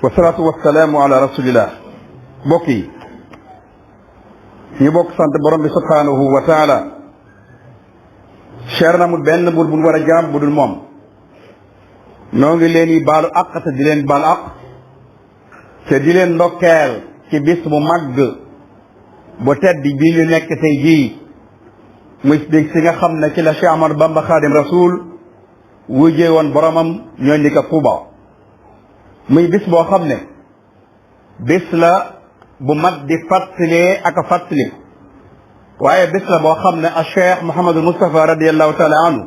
wasalaatu wasalaamu ala rasulillah. mbokk yi ñu bokk sant borom bi subhanahu wa taala. cher na mu benn buur bu ñu war a jaam bu dul moom. noo ngi leen yi baalu àq te di leen baal àq te di leen ndokkeel ci bis bu màgg bu tedd bii ñu nekk tey jii muy dégg si nga xam ne ci la Cheikh Ahmadou Bamba Khadim Rasoul wujjee woon boromam ñoo ndi ko Tuuba. muy bis boo xam ne bis la bu mat di fàttalee ak a fàttali waaye bis la boo xam ne a Cheikh Mouhamadul Moustapha radiallahu taala anhu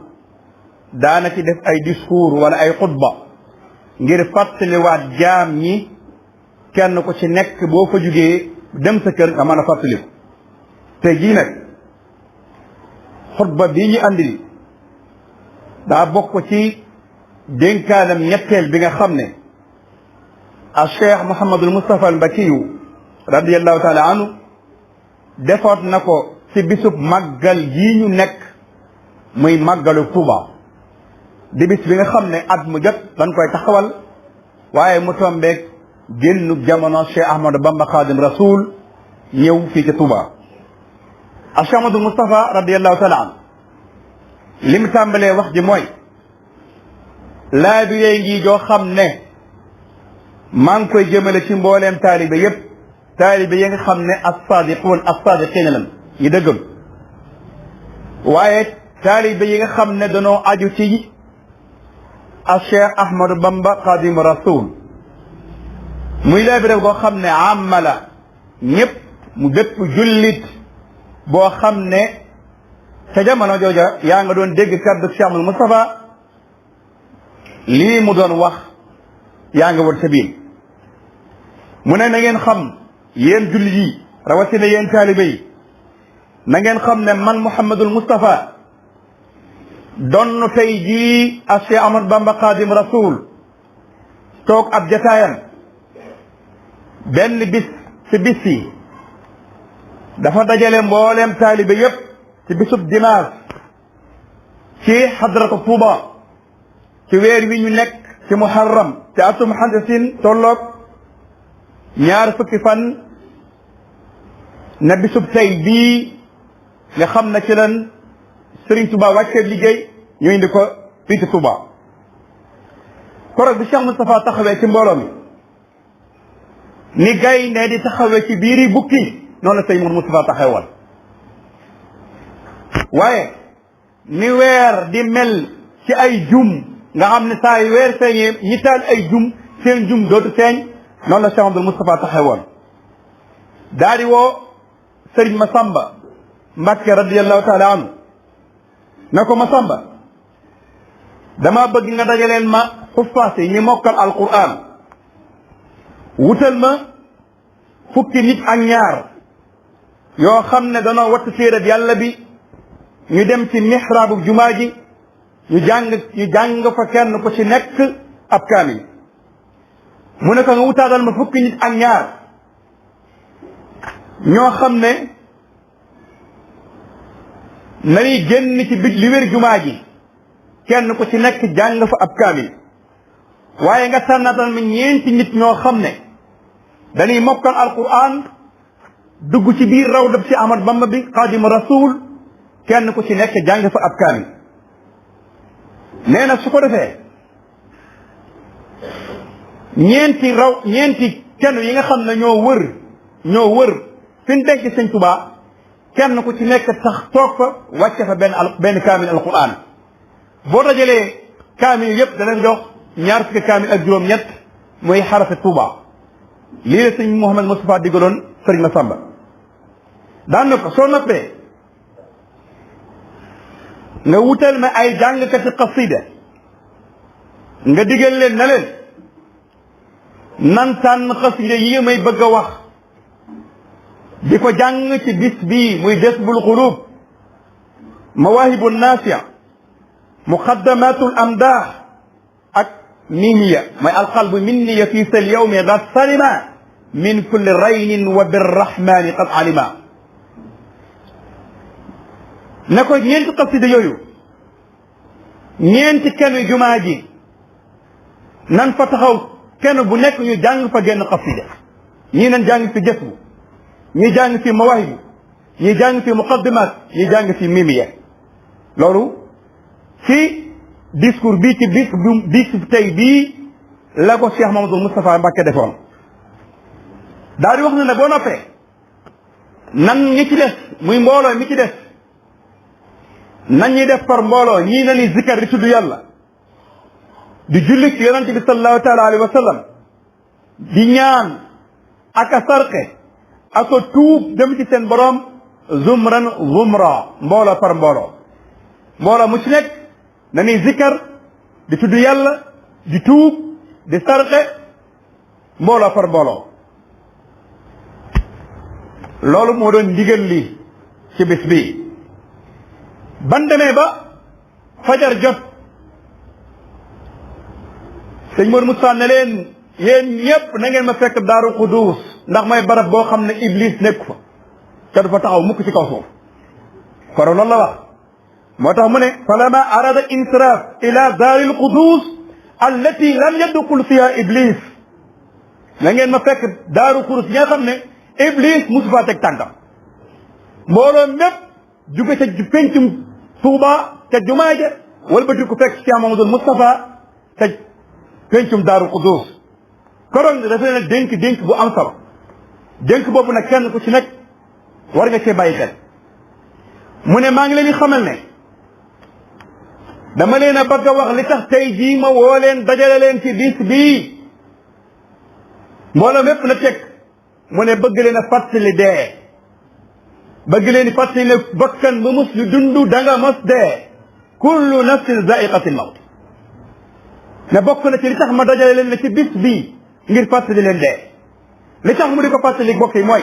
daana ci def ay discours wala ay xutba ngir fàttaliwaat jaam ñi kenn ku ci nekk boo fa jugee dem sa kër nga mën a fàttali tey jii nag xutba bii ñu andil daa bokk ci dénkaanam ñetteel bi nga xam ne a Cheikh Mouhamadul Moustapha al Mbakiyu radiallahu taala anhu defoot na ko ci bisub màggal gii ñu nekk muy màggalu Tuuba di bis bi nga xam ne at mu jot dañ koy taxawal waaye mu tombeeg génnu jamono Cheikh Ahmadou Bamba Khadim Rasoul ñëw fii ci Tuuba. a Cheikh Ahmadou Moustapha radiallahu taala anhu li mu tàmbalee wax ji mooy laa bi yey ngi joo xam ne maa ngi koy jëmale ci mbooleem taalibe yépp taalibe yi nga xam ne as-saadiqiina lan yi dëggam waaye taalibe yi nga xam ne danoo aju ci a Cheikh Ahmadou Bamba Khadim Rasoul muy laa bi rek boo xam ne amala ñëpp mu bépp jullit boo xam ne ca jamono jooja yaa nga doon dégg kaddu Cheikh Ahmadou Moustapha lii mu doon wax yaa nga wër sa biir mu ne na ngeen xam yéen jullit yi rawatina yéen taalibe yi na ngeen xam ne man Mouhamadul Moustapha donn tey jii a Cheikh Ahmadou Bamba Khadim Rasoul toog ab jataayam benn bis ci bis yi dafa dajale mbooleem taalibe yépp ci bisub dimanche ci xadratu Tuuba ci weer wi ñu nekk ci muharram ci atum xandasin tolloog ñaar fukki fan na bisub tey bii nga xam na ci lan Serigne Touba wàccee liggéey ñu indi ko fii ci Touba. korog bi Cheikh Moustapha taxawee ci mbooloo mi ni gay ne di taxawee ci biiri bukki noonu la sëñ Moustapha taxawoon waaye ni weer di mel ci ay jum nga xam ne saa yu weer feeñee ñi taal ay jum seen jum dootu feeñ noonu la Cheikh Abdoul Moustapha taxawoon daa di woo Serigne Massamba Mbacke radiyallahu taala anhu na ko Massamba dama bëgg nga dajaleel ma xuffaas yi ñi mokkal alquran wutal ma fukki nit ak ñaar yoo xam ne danoo wattu téereb yàlla bi ñu dem ci mihraabu jumaa ji ñu jàng fa kenn ku ci nekk ab kaamil mu ne ko nga wutaatal ma fukki nit ak ñaar ñoo xam ne nañuy génn ci bit li wér jumaa ji kenn ku ci nekk jàng fa ab kaamil waaye nga tànnatal ma ñeenti nit ñoo xam ne dañuy mokkal alquran dugg ci biir rawdab ci Ahmad Bamba bi Xaadimu Rasuul kenn ku ci nekk jàng fa ab kaamil nee na su ko defee ñeenti kenn yi nga xam ne ñoo wër fi ñu denc Sëñ Tuubaa kenn ku ci nekk tax toog fa wàcce fa benn kaamil alquran boo dajalee kaamil yëpp danañ jox ñaar fukki kaamil ak juróom-ñett muy xarafi Tuuba lii la sëñ Mouhamed Moustapha digaloon sëriñ Massamba daan na ko soo noppee nga wutal ma ay jàngkati xasida nga digal leen na leen nan tànn xasida yi may bëgg a wax di ko jàng ci bis bii muy Jasbul Qulub Mawaahibu Naafi'a Muqaddamatul Amdaax ak mimiya mooy alqalbu minniya fi sal yawmi qad salima min kulli raynin wa birrahmani qad alima ne ko ñeenti xasida yooyu ñeenti kenn jumaa ji nan fa taxaw kenn bu nekk ñu jàng fa genn xasida ñii nañ jàng fi jësbu ñii jàng fi mawaahibu ñii jàng fi muqaddimat ñii jàng fi mimiya loolu ci discours bii ci bis tey bii la ko Cheikh Mamadou Moustapha Mbacké defoon daal di wax ne boo noppee nan ñi ci des muy mbooloo mi ci des nan ñuy def par mbooloo ñii na ni zikkar di tudd yàlla di julli ci yonente bi sallallahu taala alayhi wa sallam di ñaan ak a sarxe ak a tuub dem ci seen borom zumran zumra mbooloo par mbooloo mu ci nekk na ni zikkar di tudd yàlla di tuub di sarxe mbooloo par mbooloo loolu moo doon ndigal li ci bis bi ban demee ba fajar jot sëñ Mor Moussa ne leen yéen ñëpp na ngeen ma fekk Daaru Xuduus ndax mooy barab boo xam ne Iblis nekk fa te du fa taxaw mukk ci kaw suuf koro loolu la wax moo tax mu ne falama arada insiraf ila daaril Xuduus allati lam yadxul fiha Iblis na ngeen ma fekk Daaru Xuduus yi nga xam ne Iblis musu faa teg tànkam mbooloo mépp jóge ca pencum Tuuba ca jumaa ja walbati ku fekk Cheikh Mamadou Moustapha ca pencum Daaru Xuduus koroon dafa leen dénk bu am solo dénk boobu nag kenn ku ci nekk war nga cee bàyyi xel mu ne maa ngi leen di xamal ne dama leen a bëgg a wax li tax tey jii ma woo leen dajale leen ci bis bii mbooloo mépp na teg mu ne bëgg leen a fàttali dee bëgg leen di fàttali ne bakkan bu mus lu dund da nga mos dee kullu nafsin zaiqatil mawt ne bokk na ci li tax ma dajale leen ne ci bis bii ngir fàttali leen dee li tax mu di ko fàttali bokk yi mooy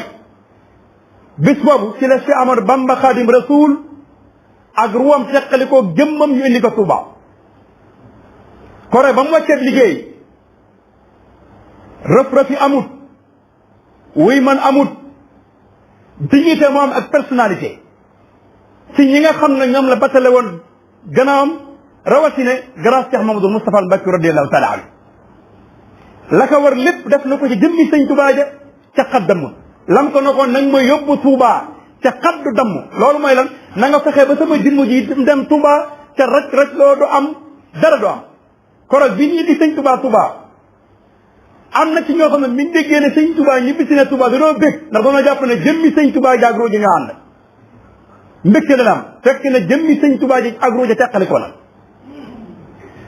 bis boobu ci la Cheikh Amadou Bamba Khadim Rasoul ak ruwam teqali ko jëmmam ñu indi ko Touba kore ba mu wàcceet liggéey rëf-rëfi amut wuy man amut dignité moo am ak personnalité ci ñi nga xam ne ñoom la batale woon gannaawam rawatina grâce Cheikh Mamadou Moustapha Mbacké radiyallahu taala anhu la ko war lépp def na ko ci jëmmi sëñ Touba ja ca xaddam lam ko nekkoon nag ma yóbbu Touba ca xaddu damm loolu mooy lan na nga fexe ba sama jëmm ji dem Touba ca raj loo du am dara du am korog bi ñi di sëñ Touba am na ci ñoo xam ne mi déggee ne sëñ Touba ñibbi si ne Touba dañoo bég ndax doona jàpp ne jëmmi sëñ Touba ji ak ruuja ñoo ànd mbégte la am fekk ne jëmmi sëñ Touba ji ak ruuja teqali ko la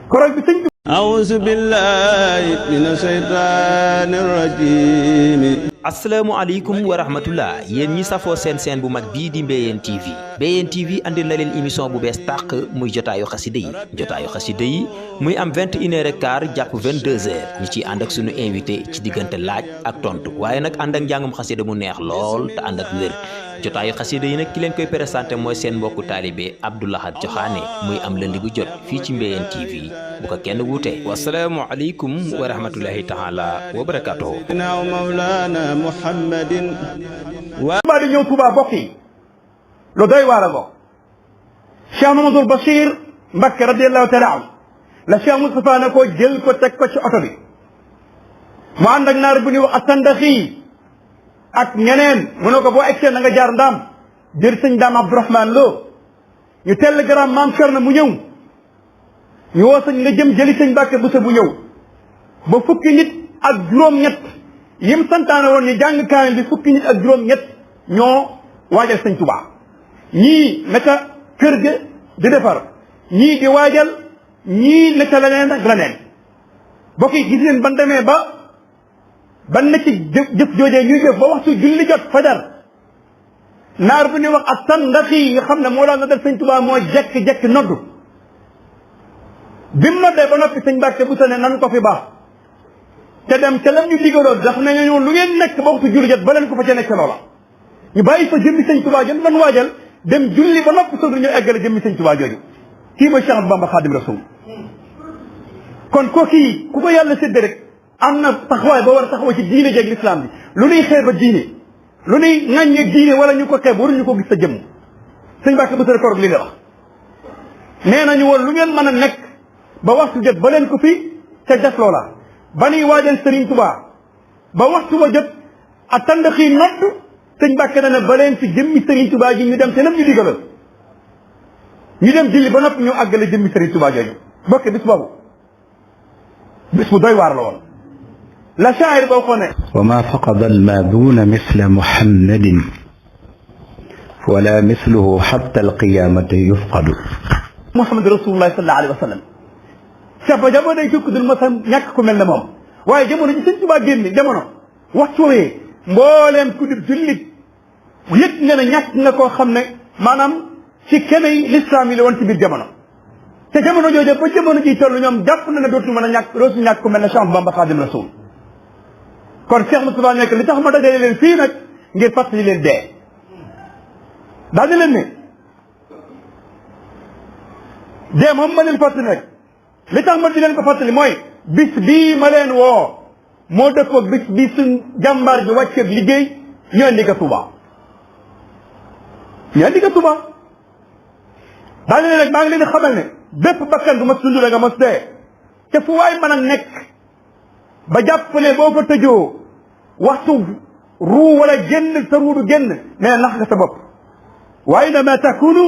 korog bi sëñ a'uuzu billahi mina shaytaani rajiim. asalaamaaleykum wa rahmatullah yéen ñi safoo seen bu mag bii di Mbéyeen TV Mbéyeen TV andil na leen émission bu bees tàq muy jotaayu xasida yi muy am 21h15 jàpp 22h ñu ciy ànd ak sunu invité ci diggante laaj ak tontu waaye nag ànd ak njàngum xasida mu neex lool te ànd ak wér jotaayu xasida yi nag ki leen koy présenté mooy seen mbokku taalibe Abdou Lahad Joxaane muy am lundi bu jot fii ci Mbéyeen TV bu ko kenn wuute wasalaamualeykum wa rahmatullahi taala wa barakatuhu Muhammadin Touba di ñëw Touba bokk yi lu doy waar a go Cheikh Mamadou Bachir Mbacké radiyallahu taala anhu la Cheikh Moustapha ne ko jël ko teg ko ci oto bi mu ànd ak naar bu ñuy wax Asandaxi ak ñeneen mu ne ko boo egsee na nga jaar ndaam jër sëñ Daam Abdourahmane Lo ñu télégramme maam Cerno mu ñëw ñu woo sëñ nga jëm jëli sëñ Mbacké Bousso bu ñëw ba fukki nit ak juróom-ñett yim santaane woon ñu jàng kaamil bi fukki nit ak juróom-ñett ñoo waajal sëñ Touba ñii naka kër ga di defar ñii di waajal ñii naka leneen ak leneen bokk yi gis ngeen ban demee ban na ci jëf joojee ñuy jëf ba waxtu julli jot fajar naar bu ñuy wax ak tan ndax yi nga xam ne moo daan na def sëñ Touba moo jekk-jekk noddu bi mu noddee ba noppi sëñ Mbacké Bousso ne nan ko fi baax te dem ca lam ñu digaloon ndax ne nga ñëw lu ngeen nekk ba waxtu julli jot ba leen ko fa ca nekk loola ñu bàyyi fa jëmmi sëñ Touba jën ban waajal dem julli ba noppi soog ñu eggale jëmmi sëñ Touba jooju kii mooy Cheikh Ahmadou Bamba Khadim Rasoul kon kooku ku ko yàlla sédde rek am na taxawaay ba war a taxawa ci diine jeeg l'islam bi lu nuy xeeb ba diine lu nuy ŋàññeeg diine wala ñu ko xeeb waruñu ko gis sa jëmm sëñ Mbacké Bousso korog li nga wax nee nañu woon lu ngeen mën a nekk ba waxtu jot ba leen ko fi ca def loola ba nuy waajal Serigne Touba ba waxtu wa jot a tàndaxi nodd sëñ Mbàkke na ne ba leen fi jëmmi Serigne Touba ji ñu dem te nam ñu digaloon ñu dem julli ba noppi ñu àggale jëmmi Serigne Touba jooju bokk bis boobu bis bu doy waar la woon la shaa'ir boo xoo ne wa ma faqada almaaduna misla muhammadin wala misluhu xatta alqiyamati yufqadu Muhammad rasulullah sallallahu alayhi wa sallam ca ba jamono day tukki dul mos a ñàkk ku mel ne moom waaye jamono ji sëñ Tuubaa génn jamono waxtu wooyee mbooleem ku di jullit yëg nga ne ñàkk nga koo xam ne maanaam ci keneen lislaam yi la woon ci biir jamono te jamono jooju ba jamono ji toll ñoom jàpp na ne dootu mën a ñàkk dootu ñàkk ku mel ne Cheikh Bamba Xaadim Rasul kon Cheikh Moustapha nekk li tax ma dajale leen fii nag ngir fàttali leen dee daal di leen ne dee moom ma leen fàttali nag li tax ma di leen ko fàttali mooy bis bii ma leen woo moo dëppoo bis bii suñ jàmbaar bi wàcceeg liggéey ñu indi ko Touba ñu indi ko Touba daal di leen nag maa ngi leen di xamal ne bépp bakkan bu ma dund la nga mos dee te fu waay mën a nekk ba jàpp ne boo fa tëjoo waxtu ruu wala génn sa ruu du génn nee nax nga sa bopp wa aynama takunu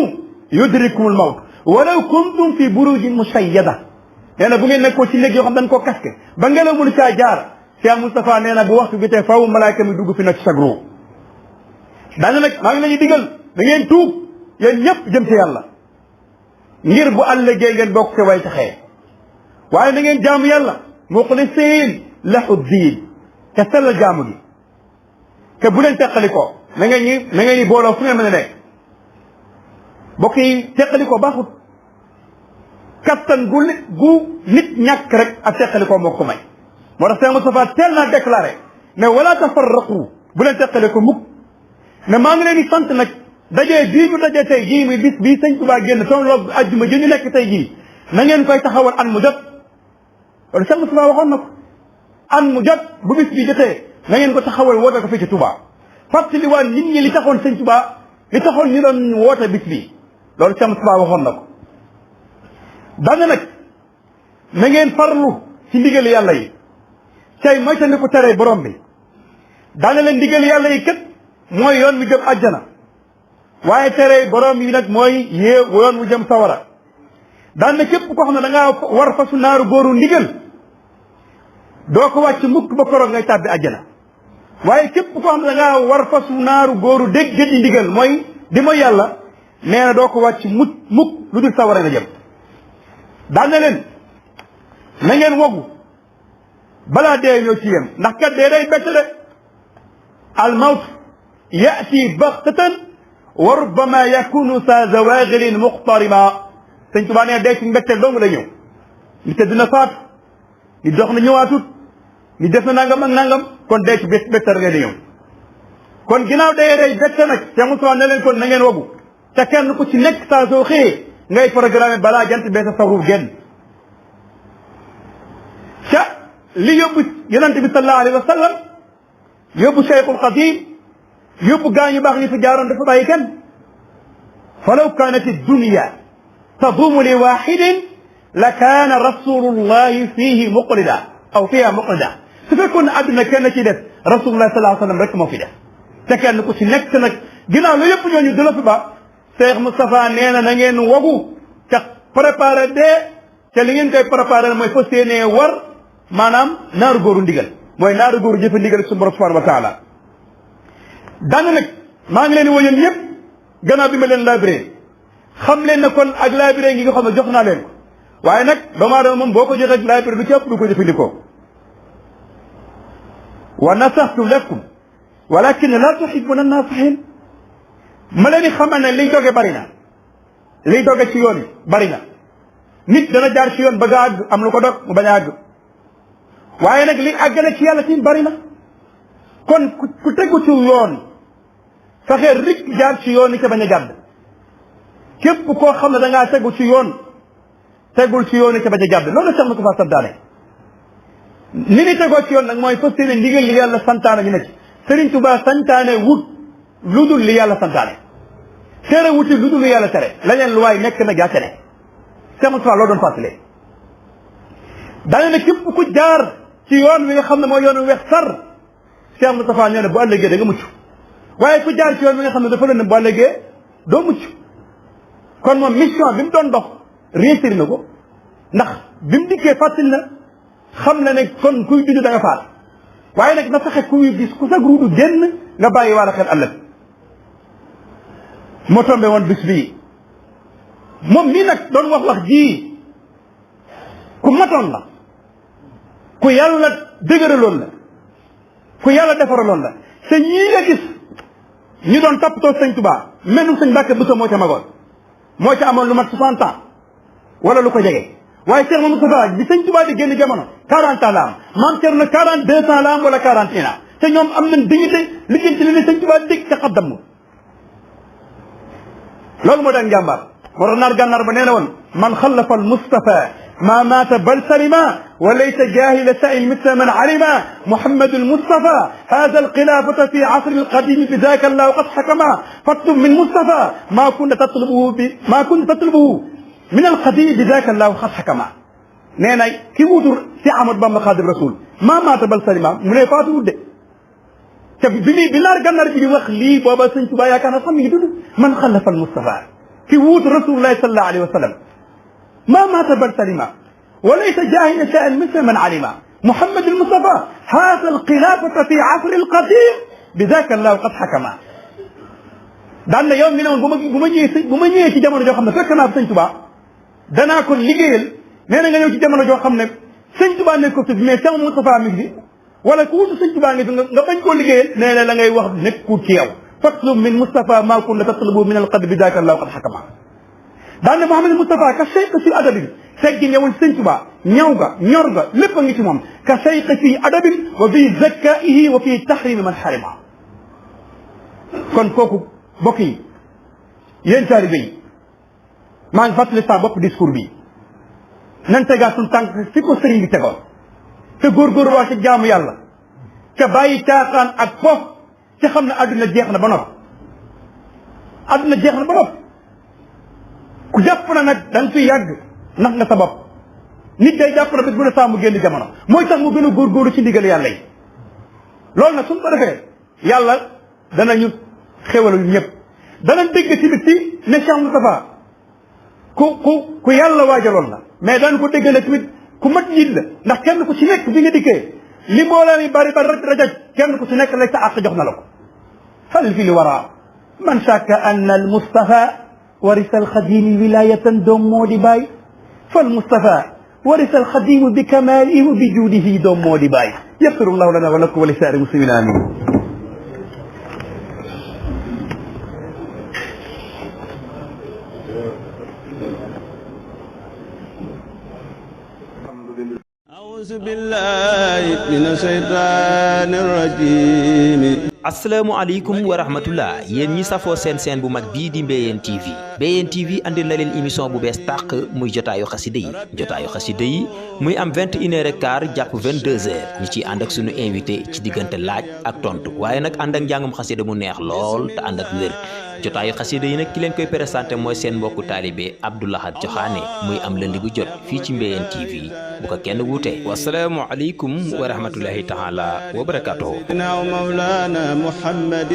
yudrikum al mawt walaw kuntum fi burujin mushayyada nee na bu ngeen nekkoo ci néeg yoo xam dañ koo kaske ba ngelaw mënu caa jaar Cheikh Moustapha nee na bu waxtu bi tee faw malaayka mi dugg fi nag ci sa ruu daane nag maa ngi leen di digal da ngeen tuub yéen ñëpp jëm ci yàlla ngir bu àllëgee ngeen bokk ci way taxee waaye na ngeen jaamu yàlla muxlisiin lahu diin te sellal jaamu gi te bu leen teqali ko na ngeen ñi booloo fu ngeen mën a nekk mbokk yi teqali ko baaxut kattan gu nit ñàkk rek ak teqali ko moo ko may moo tax Cheikh Moustapha teel naa déclaré ne wala tafarraqu bu leen teqali ko mukk ne maa ngi leen di sant nag dajee bii ñu dajee tey jii muy bis bii sëñ Tuubaa génn tolloog ajjuma ji ñu nekk tey jii na ngeen koy taxawal an mu jot loolu Cheikh Moustapha waxoon na ko an mu jot bu bis bi jotee na ngeen ko taxawal woote ko fii ci Touba fàttali waan nit ñi li taxoon sëñ Tuubaa li taxoon ñu doon woote bis bi loolu Cheikh Moustapha waxoon na ko dana nag na ngeen farlu ci ndigal yàlla yi tey moytandi ko tere borom bi dana leen ndigal yàlla yi kat mooy yoon wi jëm àjjana waaye tere borom yi nag mooy yoon wu jëm sawara daan na képp koo xam ne da ngaa war fasu naaru góoru ndigal doo ko wàcc mukk ba koroog ngay tàbbi àjjana waaye képp koo xam ne da ngaa war fasu naaru góoru dégg di ndigal mooy di mooy yàlla nee na doo ko wàcc mukk lu dul sawara nga jëm daan na leen na ngeen wogu balaa dee ñëw ci yéen ndax kat dee day bett de al mawt yati baxtatan wa rubbama yakunu sa zawagilin muxtarima sëñ Tuubaa nee dee ci mbetteel dong la ñëw ni te dina faatu ni dox na ñëwaatut ni def na nangam ak nangam kon dee ci bettal nga di ñëw kon ginnaaw dee day bett nag te Musaa ne leen kon na ngeen wogu te kenn ku ci nekk saa soo xëyee ngay programme balaa jant bee sa ruuf génn ca li yóbbu yonente bi sallallahu alayhi wa sallam yóbbu Cheikhul Xadim yóbbu gaañu baax ñi fi jaaroon dafa bàyyi kenn falaw kaanat ad-dunya taduumu li waaxidin la kaana rasulullahi fiihi muqlida aw fiiha muqlida su fekkoon ne àdduna kenn ci def rasulullah sallallahu alayhi wa sallam rek moo fi def te kenn ku ci nekk nag ginnaaw la yëpp ñooñu dina fi ba Cheikh Moustapha nee na na ngeen wogu te préparé dee te li ngeen koy préparé mooy fas yéenee war maanaam naaru góoru ndigal mooy naaru góoru jëfe ndigal suñu borom subhanahu wa taala daana nag maa ngi leen di woyoon ñëpp gannaaw bi ma leen labiré xam leen ne kon ak labiré ngi nga xam ne jox naa leen ko waaye nag doomu aadama moom boo ko jox ak labiré du ci ëpp du ko jëfandikoo wa nasaxtu lakum walakin la tuhibbuna an-nasihin ma leen di xamal ne liy doge bari na liy doge ci yoon yi bari na nit dana jaar ci yoon bëgg a àgg am lu ko dog mu bañ a àgg waaye nag li àggale ci yàlla ci bari na kon ku tegu ci yoon fexe rik jaar ci yoon yi ca bañ a jàdd képp koo xam ne da ngaa tegu ci yoon tegul ci yoon yi ca bañ a jàdd loolu sax na ko fa santaane ni ni tegoo ci yoon nag mooy fas yéene ndigal li yàlla santaane ñu ne ci Sëriñ Tuubaa santaane wut lu dul li yàlla santaane tere wuti lu dul li yàlla tere leneen lu waay nekk nag yaa tere sama loo doon fàttalee daane ne képp ku jaar ci yoon wi nga xam ne mooy yoon wi weex sar Cheikh Moustapha nee na bu ëllëgee da nga mucc waaye ku jaar ci yoon wi nga xam ne dafa leen bu ëllëgee doo mucc kon moom mission bi mu doon dox réussir na ko ndax bi mu dikkee fàttali na xam na ne kon kuy dund da nga faat waaye nag na fexe kuy gis ku sa ruudu génn nga bàyyi wala xel ëllëg moo tombé woon bis bii moom mii nag doon wax ji ku matoon la ku yàlla dëgëraloon la ku yàlla defaraloon la te ñii nga gis ñu doon toppatoo sëñ Tuubaa menum sëñ Mbàkke Buso moo ca magoon moo ca amoon lu mat 60 ans wala lu ko jege waaye Cheikh Moustapha bi sëñ Tuubaa di génn jamono 40 ans la am maam Cerno 42 ans la am wala 41 ans te ñoom am nañ dignité liggéey ci li ne sëñ Tuubaa dégg ca xaddam loolu moo daan jàmbaar moo tax naar gànnaar ba nee na woon man xalafa al Mustafa ma maata bal salima wa laysa jahila sa'il mithla man alima Muhammadu al Mustafa hada al xilafata fi asri al qadim bi daka allahu qad xakama fatlub min Mustafa ma kunta tatlubuhu min al qadim bi daka allahu qad xakama nee na ki wuutu si Ahmadu Bamba Xaadim Rasul ma maata bal salima mu ne faatu wudde te bi naar gànnaar bi di wax lii booba sëñ Tuubaa yaakaar na sax mi ngi dund man xalafa al Mustafa ki wuutu rasulullahi sallallahu alayhi wa sallam ما مات بل سلم وليس جاهل شيئا مثل من علم محمد المصطفى هذا الخلافة في عصر القديم بذاك الله قد حكم daan na yow mi ne woon bu ma ñëwee ci jamono joo xam ne fekk naa sëñ Tuubaa danaa ko liggéeyal nee na nga ñëw ci jamono joo xam ne sëñ Tuubaa nekk ko fi mais Cheikh Moustapha mi ngi fi wala ku wutu sëñ Tuubaa ngi fi nga bañ koo liggéeyal nee na la ngay wax nekkul ci yow fatlub min Moustapha ma kunta tatlubu min al-qadr bi daaka Allah qad hakama daan na Mouhamadou Moustapha ka sayqa fi adabin teggi ñëwul sëñ Tuubaa ñaw ga ñor ga lépp a ngi ci moom ka sayqa fi adabin wa fi zakkaihi wa fi tahrimi man harima kon kooku bokk yi yéen taalibe yi maa ngi fàttali sa bopp discours bi nan tegaat suñu tànk fi ko sëriñ bi tegoon te góorgóorlu waa ci jaamu yàlla te bàyyi caaxaan ak foofu ci xam ne àdduna jeex na ba noppi àdduna jeex na ba noppi ku jàpp na nag da nga fiy yàgg nax nga sa bopp nit day jàpp na bés bu ne saa mu génn jamono mooy tax mu gën a góorgóorlu ci ndigal yàlla yi loolu nag suñ ko defee yàlla danañu xéwalul ñëpp danañ dégg tamit ci ne Cheikh Moustapha ku yàlla waajaloon la mais danañ ko dégg ne tamit ku mat njiit la ndax kenn ku ci nekk bi nga dikkee li mbooloo mi bari ba rajaj kenn ku ci nekk lay sa àq jox na la ko hal fi li wara man shakka anna al Mustafa warisa alxadimi wilayatan doom moo di bàyyi fal Mustafa warisa alxadimu bi kamalihi wa bi juudihi doom moo di bàyyi yaghfiru llahu lana wa lakum wa li saa'iri muslimin amin أعوذ بالله من الشيطان الرجيم asalaamaaleykum wa rahmatullah yéen ñi safoo seen bu mag bii di Mbéyeen TV andil na leen émission bu bees tàq muy jotaayu xasida yi muy am 21h15 jàpp 22h ñi ciy ànd ak sunu invité ci diggante laaj ak tontu waaye nag ànd ak njàngum xasida mu neex lool te ànd ak wér jotaayu xasida yi nag ki leen koy présenté mooy seen mbokku taalibe Abdou Lahad Joxaane muy am lundi bu jot fii ci Mbéyeen TV bu ko kenn wuute wasalaamualeykum wa rahmatullahi taala wa barakatuhu محمد